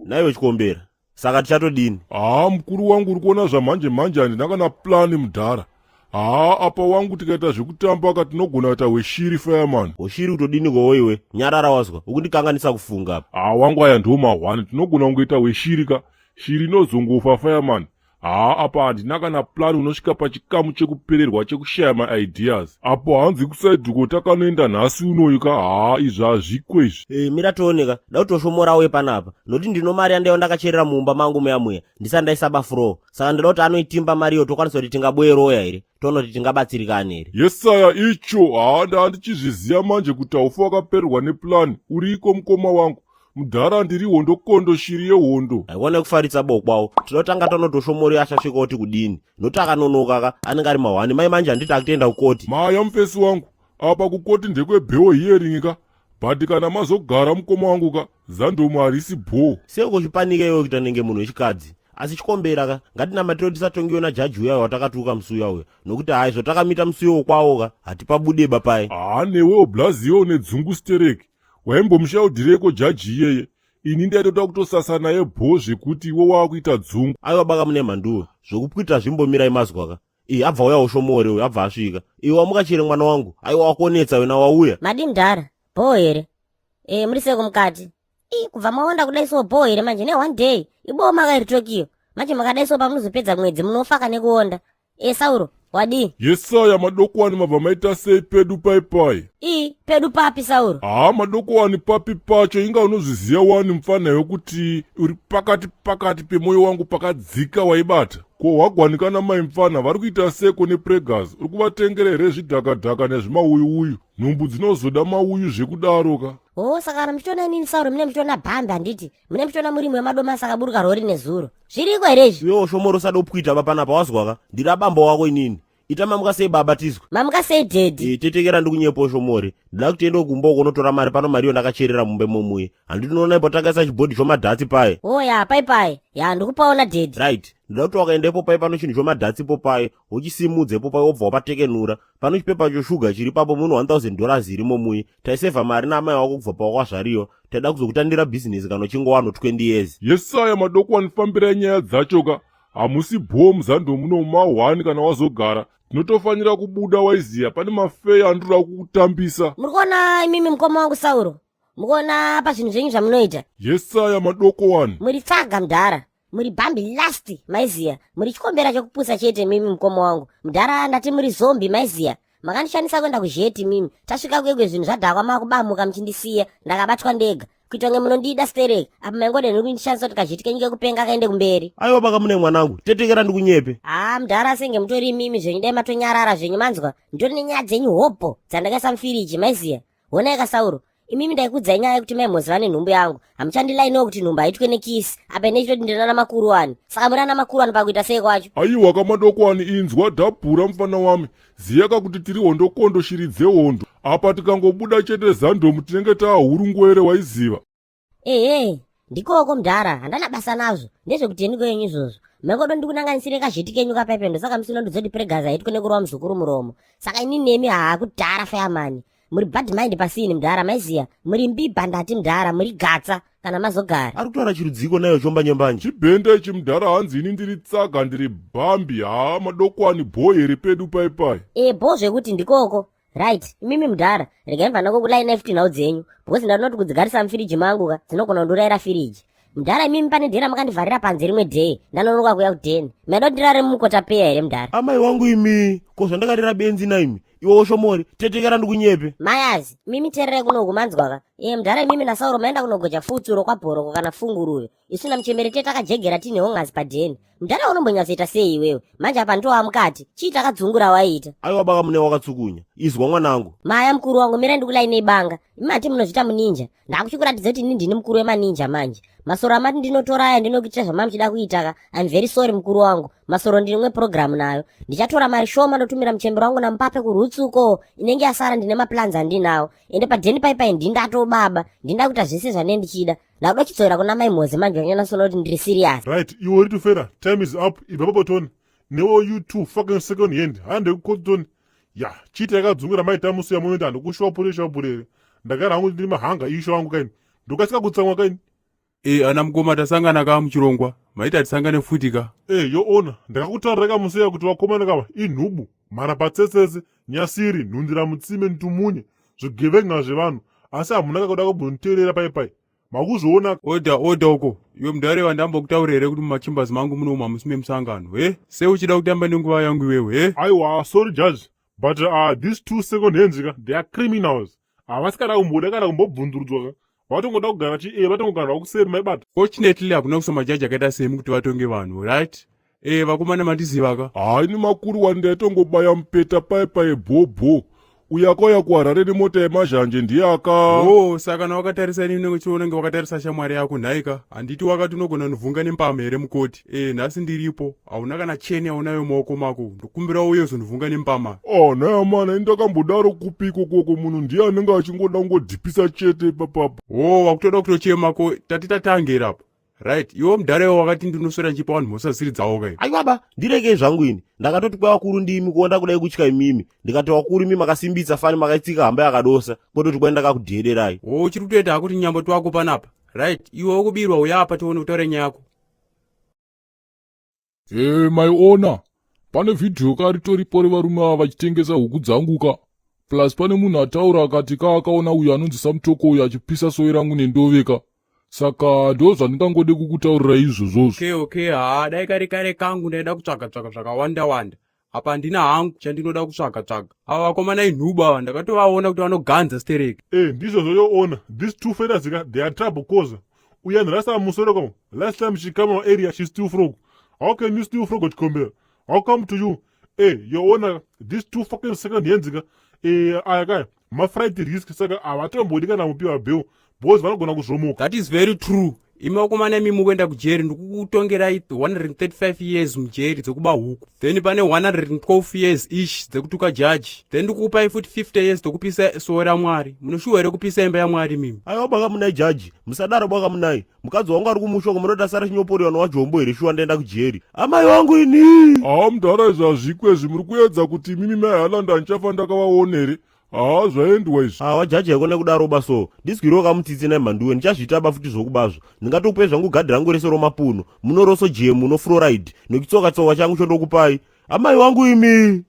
Naiwe Chikombera, saka tichatodini? Haa mukuru wangu, uri kuona zvamhanje manje, handina kana plani mudhara. Haa apa wangu, tikaita zvekutamba ka, tinogona kuita hweshiri, fireman. Hoshiri kutodini kowo iwe? Nyarara wazwa, ukundikanganisa kufunga apa. Haa wangu, aya ndo mahwani, tinogona kungoita hweshiri ka, shiri inozongofa, fireman. Haa apa handina kana plan, unosvika pachikamu chekupererwa, chekushaya maideas apo. Hanzi kuside takanoenda nhasi unoyu ka. Haa izvi hazviko izvi. E, mira tooneka da kutoshomora uye panapa, nokuti ndino mari yandaiva ndakacherera mumba mangu muya muya ndisati ndaisaba floor. Saka ndoda kuti anoitimba mari iyo, tokwanisa kuti tingaboyeroya here, toona kuti tingabatsirikana here. Yesaya icho. Haa ndaa ndichizviziva manje kuti haufa wakapererwa neplan. Uriko mukoma wangu mudhara, ndiri hondo kondo, shiri yehondo. Haikona kufaritsa bokwawo, tinoda kutanga tanotoshomori achasvika kuti kudini, nokuti akanonoka ka anenge ari mahwani. Mai manje handiti akutoenda kukoti? Maya mufesi wangu, apa kukoti ndekwebail hearing ka, but kana mazogara mukoma wangu ka, zandomo harisi bho. Seko chipanike iwe kuita nenge munhu wechikadzi. Asi Chikombera ka, ngatinamatire kuti tisatongiwe najaji uya watakatuka musi uya uya, nokuti hai zvotakamita musi uyo kwawo ka, hatipabudeba pai. Haa newewo blaziyo, une dzungu stereki. Waimbomushaudhireko jaji iyeye? Ini ndaitoda kutosasa naye bho zvekuti iwe waakuita dzungu. Aiwa baka mune mhanduwe, zvokupwita zvimbomirai mazwa ka. Iyi abva uyawo Shomore uyu, abva asvika. Iwe wamuka chere mwana wangu? Aiwa wakonetsa wena wauya. Madi mudhara, bho here? E, muri seko mukati? I, kubva maonda kudai so, bho here manje ne one day? Ibo makairi Tokyo manje makadai so, pamunozopedza mwedzi munofaka nekuonda. E, Sauro wadii? Yesaya madokwani, mabva maita sei pedu paipai? I, pedu papi, Sauro? Haa madokwani, papi pacho? Inga unozviziva wani mufana wekuti uri pakati pakati pemwoyo wangu pakadzika waibata. Ko wagwanikana mai mufana vari kuita seko nepregas? Uri kuvatengera here zvidhakadhaka nezvimauyuuyu? Nhumbu dzinozoda mauyu zvekudaro ka. O, saka kana muchitoona inini Sauro, mune muchitoona bhambi, handiti? Mune muchitoona murimi wemadomasi akaburuka rori nezuro. Zviriko here izvi? Iwewo Shomoro, usada kupwita panapa wazwa ka, ndiri abambo wako inini. Ita mamuka sei baba tizwe. Mamuka sei daddy? E, tetekera ndikunyepo Shomori, ndida kuti tiende kumba uko unotora mari. Pano mari iyo ndakacherera mumbe momuye, handiti? Unoona ipo takaisa chibhodhi chomadhatsi paye. O ya, pai pai ya, ndikupaona daddy. Right, ndida kuti wakaenda ipo pai pano chinhu chomadhatsi ipo pai, wochisimudza ipo pai, wobva wapatekenura. Pano chipepa choshuga chiri papo, muno $1000 irimo muye. Taisevha mari naamai wako kubva pawakazvariwa, taida kuzokutandira bhizinesi kana uchinge wano 20 years. Yesaya madokwani, fambirai nyaya dzacho ka. Hamusi bho muzando muno mahwani, kana wazogara tinotofanira kubuda waiziya. Pane mafeya andinoda kukutambisa. Muri kuona imimi mukoma wangu Sauro, mukuona pazvinhu zvenyu zvamunoita? Yesaya madoko wani. Muri tsaga mudhara, muri bhambi last, maiziya. Muri chikombera chekupusa chete mimi mukoma wangu mudhara. Ndati muri zombi, maiziya. Makandishandisa kuenda kuzheti mimi, tasvika kwekwe zvinhu zvadhakwa, makubamuka muchindisiya ndakabatwa ndega, kuita kunge munondida stereki. Apa maingode ndiri kundishandisa kuti kazheti kenyu kekupenga kaende kumberi. Aiwa baka mune mwanangu, tetekera ndikunyepe. Haa mudhara, senge mutori imimi zvenyu, dai matonyarara zvenyu manzwa. Nditori nenyaya dzenyu hopo dzandakaisa mufiriji, maiziya. Honai kaSauro, imimi ndaikudzai nyaya yekuti mai Mhozi vane nhumbu yangu, hamuchandilainiwo kuti nhumbu haitwe nekisi. Apa ine chitoti ndiri nana makuru wani, saka muri ana makuru wani pakuita sei kwacho? Aiwa kamadokwani, inzwa dhabhura mufana wami, ziyaka kuti tiri hondo kondo, shiri dzehondo. Apa tikangobuda chete zandomu tinenge taahurungwere, waiziva. Ehe, ndikoko mudhara, handana basa nazvo, ndezvekuteni kwenyu izvozvo. Maikodo ndikunanganisire kazheti kenyu kapaipe, ndosaka musina ndodzoti pregazi haitwe nekurova muzukuru muromo. Saka inini nemi haa kudhara fireman, muri bad mind pasini mudhara, maiziya. Muri mbibha ndati mudhara, muri gatsa kana mazogara. Ari kutaura chirudziko nayo chombanyembanje? Chibhende ichi mudhara, hanzi ini ndiri tsaga, ndiri bhambi. Haa madokwani, bho here pedu paipai? E, bho zvekuti ndikoko. Right, imimi mudhara, regai mvana kukulaina futi nhau dzenyu, because ndinoti kudzigarisa mufiriji mangu ka dzinogona kundurayira firiji. Mudhara imimi, pane dhera makandivharira panze rimwe dhei, ndanonoka kuya kudheni, maida kuti ndirare mumukota peya here mudhara? Amai wangu imi, ko zvandakarira benzi naimi? Iwewo Shomori, tetekera ndikunyepe. Mayazi mimi, tererai kunoku manzwaka. E mudhara, imimi naSauro maenda kunogoja futsuro kwabhoroko kana funguruve, isu namuchembere te takajegera tine hongazi padheni. Mudhara, unombonyatsoita sei iwewe manje? Apa ndowa mukati, chii takadzungura waiita? Aiwa baka mune wakatsukunya, izwa mwanangu. Maya mukuru wangu, mirai ndikulainei banga. Imi hati munozviita muninja, ndakuchikuratidza kuti ini ndini mukuru wemaninja manje. Masoro amati ndinotora aya, ndinokuitira zvamamuchida kuita ka. I'm very sorry mukuru wangu, masoro ndine purogiramu nayo. Ndichatora mari shoma ndotumira muchembero wangu namupape kurutsuko, inenge yasara ndine maplans andinawo. Ende padheni paipai ndindato baba, ndinda kuita zvese zvandine ndichida. Ndakuda chidzorera kuna mai Mhozi manje, wanyonasona kuti ndiri serious. Right, iwe uri tufera, time is up, ibva papotoni. Newo you two fucking second hand, hande kukotoni. Ya, chiita yakadzungira maita musi yamunoita, handikushwapure shwapure here. Ndagara hangu ndiri mahanga isho wangu kaini. Ndokasika kutsamwa kaini. E, ana mukoma tasangana ka muchirongwa. Maita tisangane futi ka. E, your honor, ndakakutaurira kamuseya kuti vakomana kava inhubu, mharapatsetsetse, nyasiri, nhundira mutsime, ntumunye, zvigevenga zvevanhu. Asi hamuna kakuda kumboniteerera pai pai. Makuzviona. Order, order uko. Iwe mudare wandambokutaurira here kuti mumachambers mangu muno hamusi memusangano, he? Sei uchida kutamba nenguva yangu iwewe, he? Aiwa, sorry judge, but these two second hands ka, they are criminals. Havasi kana kumboda kana kumbobvunzurudzwa ka. Vatongoda kugara chi eh vatongogara kuseri maibata. Fortunately hakuna kuisa majaji akaita semi kuti vatonge vanhu, right? Eh, vakomana mandiziva ka. Hayi ni makuru wani ndaitongobaya mupeta paye paye bhobho. Uyo akauya kuHarare nemota yemazhanje ndiye aka. Oh, saka kana wakatarisa ini unenge uchiona unenge wakatarisa shamwari yako nhaika. Handiti wakati unogona nuvhunga nempama here mukoti. Eh, nhasi ndiripo. Hauna kana cheni yaunayo mumaoko mako. Ndokumbira uye uzondivhunga nempama. Oh, nhai amana, ini ndakambodaro kupiko koko munhu ndiye anenge achingoda kungodhipisa chete ipapapo. Oh, wakutoda kutochema ko tati tatangera apa. Right, iwe mudhara iwe wakati ndinoswera ndichipa vanhu mhosva dzisiri dzavo kai. Aiwa ba, ndirekei zvangu ini. Ndakatoti kwevakuru ndimi kuonda kudai kutya imimi. Ndikati vakuru imi makasimbitsa fani makaitsika hamba yakadosa. Kwototi kwai ndakakudheererai. Oh, uchiri kutoita hako kuti nyambo twako panapa. Right, iwe wokubirwa uya apa tione kutaura nyaya yako. Eh, my honor, pane vhidhiyo ka ritoripo revarume ava vachitengesa huku dzangu ka. Plus pane munhu ataura akati ka akaona uyu anonzi Samutoko uyu achipisa sowe rangu nendove ka. Saka ndo zvandingangode kukutaurira izvozvozvo. Okay, okay, haa dai kare kare kangu ndaida kutsvaga tsvaga zvakawanda wanda. Apa handina hangu chandinoda kutsvaga tsvaga. Ava vakomana inhubu ava ndakatovaona kuti vanoganza stereki. Eh, ndizvozvo your honor. These two fellas ka, they are trouble causer. Uya ndirasa musoro kamo. Last time she come our area, she steal frog. How can you steal frog at Kombera? How come to you? Eh, your honor, these two fucking second hands ka, eh, aya kaya, ma-flight risk saka havatombodi kana mupiwa bail because vanogona kuzvomoka. That is very true. Imi vakomana imi mukuenda kujeri ndikukutongerai 135 years mujeri dzekuba huku. Then pane 112 years each dzekutuka jaji. Then ndikukupai futi 50 years dzekupisa sowe raMwari. Munoshuwa here kupisa imba yaMwari mimi? Aiwa baka munai jaji, musadaro baka munai. Mukadzi wangu ari kumusha uko munoda sara chinyoporiwa nowajombo here shuwa ndaenda kujeri. Amai wangu ini. Haa mudhara izvi hazvikwe izvi muri kuedza kuti imimi mai Haaland handichafa ndakavaona here? Haa zvaendwa izvi. Awa jaji haikona kudaro ba so. Ndizwiriwo kamutsitsi nai mhanduwe ndichazviita ba futi zvokubazvo. Ndingatokupai zvangu gadhi rangu rese romapuno. Munoroso jemu no fluoride nechitsoka tsoka changu chondokupai. Amai wangu imi.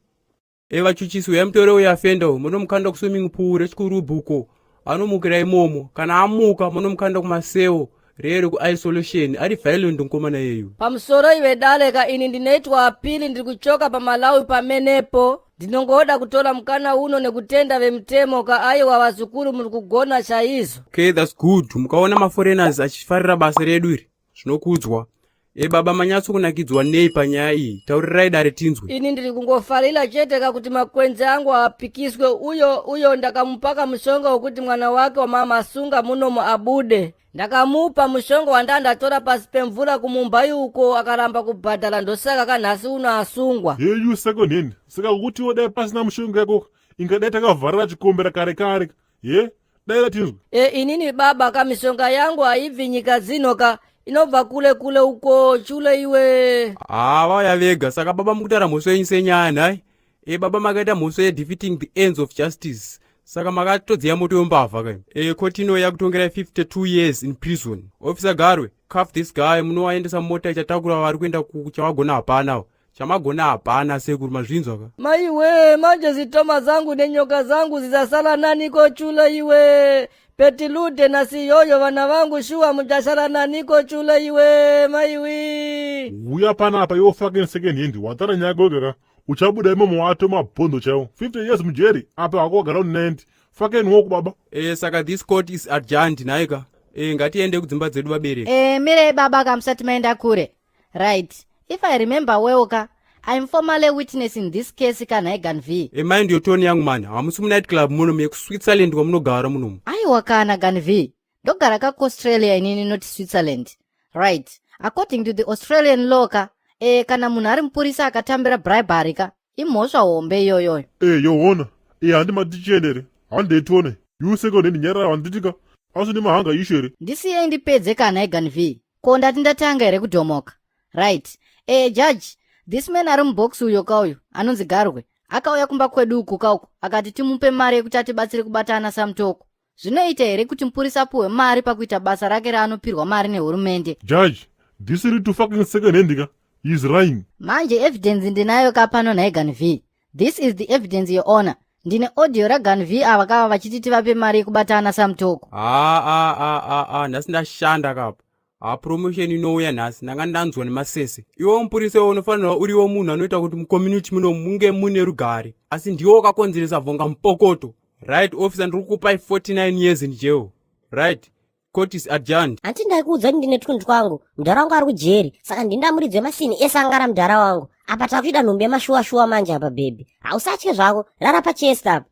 E vachuchisi uyai mutore uyo afenda uyo munomukanda kuswimming pool rechikurubhu uko anomukira imomo kana amuka munomukanda kumasewo rere kuisolation ari violent mukomana yeyu. Pamusoro iwe dale ka ini ndinoitwa apili ndiri kuchoka paMalawi pamenepo ndinongoda kutora mukana uno nekutenda vemutemo ka aiwa vazukuru muri kugona chaizvo. Okay, that's good. Mukaona maforeigners achifarira basa redu iri zvinokudzwa. E baba manyatso kunakidzwa nei panyaya iyi? Taurirai dare tinzwe. Ini ndiri kungofarira chete ka kuti makwenzi angu apikiswe uyo uyo ndakamupaka mushonga wekuti mwana wake wamama asunga munomo abude. Ndakamupa mushonga wandandatora pasi pemvura kuMumbai uko akaramba kubhadhara ndosaka kanhasi uno asungwa. Hey you second hand, saka kutiwo dai pasina mushonga yako ingadai takavharira chikombera kare kare. Ye, dai ratinzwe. E inini baba ka mishonga yangu haibvi nyika dzino ka inobva kule kule uko chule iwe. Haa vauya vega saka baba mukutaura mhosva yenyu senyaya nhai. E baba makaita mhosva yedefeating the ends of justice. Saka makatodziya moto wembavha kai. E koti ino yakutongerai 52 years in prison. Officer Garwe, cuff this guy munovaendesa mota ichatakura vari kuenda kuchavagona hapana. Chamagona hapana sekuru mazvinzwa ka. Maiwe manje zitoma zangu nenyoka zangu zizasala naniko chule iwe. Petilude na siyoyo vana vangu shuwa muchasala naniko chule iwe maiwi. Uya panapa iwe fucking second hand watara nyaya yako ka uchabuda imomo wato mabhondo chaiwo 50 years mujeri apa wako wagara 90 fucking walk baba. E saka this court is adjourned nhaika. E ngatiende kudzimba dzedu vabereki. E mirei baba ka musati maenda kure. Right. If I remember well ka, I'm formally witness in this case ka nhai Ganv. E mind your tone young man. Hamusi mu night club muno mekuSwitzerland kwamunogara munomu. Aiwa kana Ganv. Ndogara ka kuAustralia inini not Switzerland. Right. According to the Australian law ka, e kana munhu ari mupurisa akatambira bribery ka, imhosva hombe iyoyoyo. Eh your honor, eh handi matichiendere. Handei tione. You second hand nyarara handitika. Asi nemahanga ishu here? Ndisiyei ndipedze kana Ganv. Ko ndati ndatanga here kudhomoka? Right. Eh judge, this man ari mubox uyo kauyu anonzi Garwe. Akauya kumba kwedu uku kauku akati timupe mari yekuti atibatsire kubatana samutoko. Zvinoita here kuti mupurisa apuhwe mari pakuita basa rake raanopirwa mari nehurumende? Judge, this little fucking second hand ka is lying. Manje evidence ndinayo ka pano nhai Ganv. This is the evidence, your honor. Ndine audio raGanv ava kava vachiti tivape mari yekubatana samutoko. Haa a a a a, nhasi ndashanda kapa. Ha, promotion inouya nhasi, ndanga ndanzwa nemasese. Iwe mupurisa iwe unofanirwa uriwo munhu anoita kuti mucommunity muno munge mune rugare, asi ndiwo wakakonzeresa vhonga mupokoto. Right, officer, ndiri kukupai 49 years in jail. Right, court is adjourned. Hanti ndaikuudza kuti ndine twunhu twangu. Mudhara wangu ari kujeri, saka ndindamuridzi wemasini ese angara mudhara wangu. Apa takuida nhumbi yemashuwa-shuwa manje apa baby. Hausatye zvako, rara pachest apa.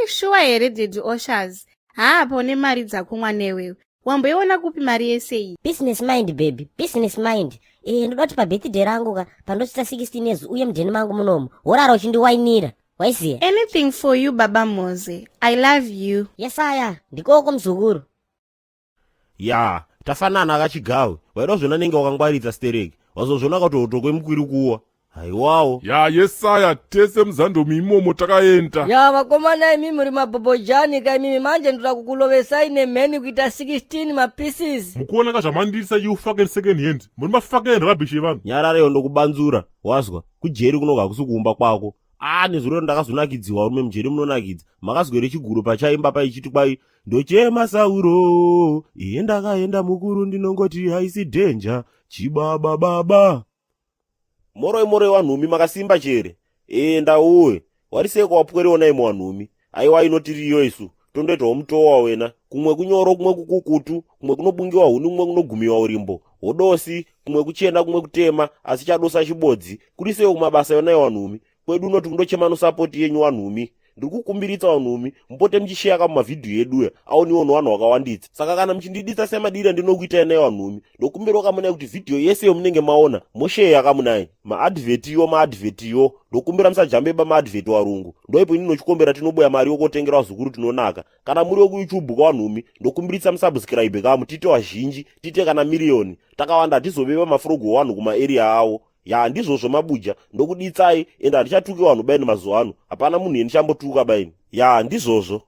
Shuwa here, Daddy Oshers? Haapo nemari dzako mwanewewe. Wamboiona kupi mari yese iyi? Business mind, baby, business mind. E, ndoda kuti pabirthday rangu ka, pandosvitsa 16 years, uye mudheni mangu munomu worara uchindiwainira, waiziya? Anything for you, Baba Moze. I love you. Yesaya, ndikoko muzukuru. Ya, tafanana akachigawe. Waida kuzviona nenge wakangwaridza stereki, wazozviona katoto kwemukwiri kuwa. Haiwawo. Ya, yesaya, tese muzandomi imomo takaenda. Ya vakomana, imi muri mabhobhojani ka imimi. Manje ndoda kukulovesai nemheni kuita 16 mapieces. Mukuona ka zvamandiisa, you fucking second hand, muri mafucking rubbish evanhu. Nyarareyo, ndokubanzura, wazwa? Kujeri kunoga hakusi kuumba kwako. A, nezuro ndakazonakidziwa rume, mujeri munonakidza. Makazwere chiguru pachaimba paichiti kwai ndochema sauro iye ndakaenda mukuru, ndinongoti haisi dhenja chibaba baba. Moroi moroi wanhumi, makasimba chere? Ee, ndauwe wariseko wapweriona imo wanhumi. Aiwa, inotiriyo isu tondoitawo mutowa wena, kumwe kunyoro, kumwe kukukutu, kumwe kunobungiwa huni, kumwe kunogumiwa urimbo hodosi, kumwe kuchena, kumwe kutema, asi chadosa chibodzi. Kuri sewo kumabasa yona yewanhumi? Kwedu unoti kundochema nosapoti yenyu wanhumi. Ndiri kukumbiritsa vanhumi, mupote muchisheya kamumavhidhiyo eduya, aoniwo nevanhu vakawanditsa. Saka kana muchindiditsa semadiri andinokuitai nayo vanhumi, ndokumbirawo kamunai kuti vhidhiyo yese yomunenge maona mosheya kamunai. Maadvhetiyo, maadvhetiyo, ndokumbira musajambeba maadvheti warungu. Ndoipo ini nochikombera tinoboya mari yokotengera vazukuru tinonaka. Kana muri wekuYouTube kwavanhumi, ndokumbiritsa musubscribe kamu, tiite vazhinji, tiite kana miriyoni. Takawanda hatizoveva mafrogo wanhu kumaeriya avo. Ya, ndizvozvo mabuja, ndokuditsai, ende handichatuki vanhu baini. Mazuva ano hapana munhu yendichambotuka baini. Ya, ndizvozvo.